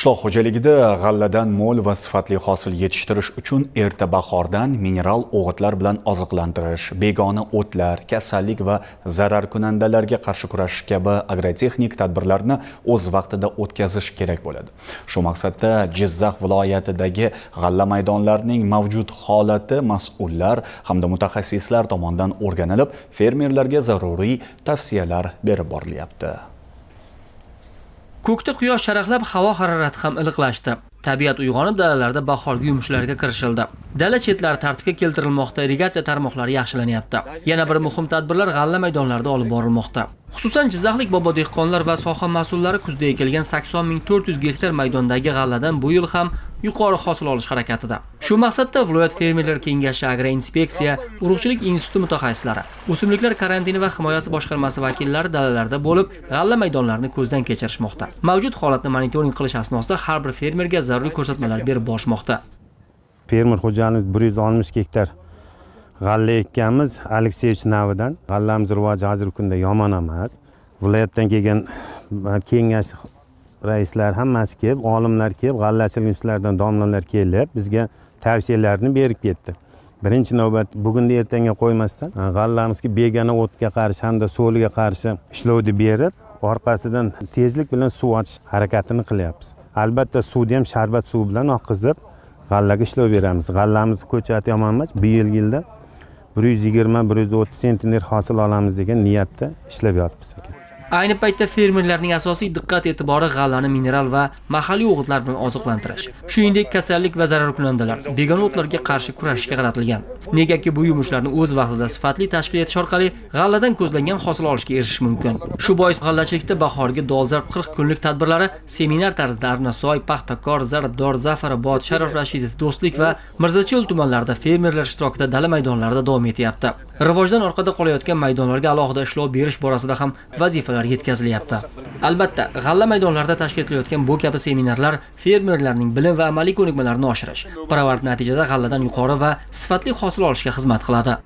Qishloq xo'jaligida g'alladan mo'l va sifatli hosil yetishtirish uchun erta bahordan mineral o'g'itlar bilan oziqlantirish, begona o'tlar, kasallik va zararkunandalarga qarshi kurashish kabi agrotexnik tadbirlarni o'z vaqtida o'tkazish kerak bo'ladi. Shu maqsadda Jizzax viloyatidagi g'alla maydonlarining mavjud holati mas'ullar hamda mutaxassislar tomonidan o'rganilib, fermerlarga zaruriy tavsiyalar berib borilyapti. Ko'kda quyosh charaqlab, havo harorati ham iliqlashdi. Tabiat uyg'onib, dalalarda bahorgi yumushlarga kirishildi. Dala chetlari tartibga keltirilmoqda, irrigatsiya tarmoqlari yaxshilanyapti. Yana bir muhim tadbirlar g'alla maydonlarida olib borilmoqda. Xususan, jizzaxlik bobo dehqonlar va soha mas'ullari kuzda ekilgan 80 400 gektar maydondagi g'alladan bu yil ham yuqori hosil olish harakatida. Shu maqsadda viloyat fermerlar kengashi, agroinspeksiya, urug'chilik instituti mutaxassislari, o'simliklar karantini va himoyasi boshqarmasi vakillari dalalarda bo'lib, g'alla maydonlarini ko'zdan kechirishmoqda. Mavjud holatni monitoring qilish asnosida har bir fermerga zaruriy ko'rsatmalar berib borishmoqda. Fermer xo'jaligimiz 160 gektar g'alla ekkanmiz Alekseyevich navidan. G'allamiz rivoji hozirgi kunda yomon emas. Viloyatdan kelgan kengash raislari hammasi kelib, olimlar kelib, g'allachilik institutlaridan domlalar kelib, bizga tavsiyalarni berib ketdi. Birinchi navbat bugunni ertanga qo'ymasdan, g'allamizga begona o'tga qarshi hamda so'liga qarshi ishlovni berib, orqasidan tezlik bilan suv ochish harakatini qilyapmiz. Albatta, suvni ham sharbat suvi bilan oqizib, g'allaga ishlov beramiz. G'allamizni ko'chati yomon emas. Bu yilgi yilda 120, 130 sentner hosil olamiz degan niyatda ishlab yotibmiz, aka. Ayni paytda fermerlarning asosiy diqqat e'tibori g'allani mineral va mahalliy o'g'itlar bilan oziqlantirish, shuningdek, kasallik va zararkunandalar, begona o'tlarga qarshi kurashishga qaratilgan. Negaki bu yumushlarni o'z vaqtida sifatli tashkil etish orqali g'alladan ko'zlangan hosil olishga erishish mumkin. Shu bois g'allachilikda bahorgi dolzarb 40 kunlik tadbirlari seminar tarzida Arnasoy, Paxtakor, Zarbdor, Zafarobod, Sharof Rashidov, Do'stlik va Mirzacho'l tumanlarida fermerlar ishtirokida dala maydonlarida davom etyapti. Rivojdan orqada qolayotgan maydonlarga alohida ishlov berish borasida ham vazifalar yetkazilyapti. Albatta, g'alla maydonlarida tashkil etilayotgan bu kabi seminarlar fermerlarning bilim va amaliy ko'nikmalarini oshirish, barobar natijada g'alladan yuqori va sifatli hosil olishga xizmat qiladi.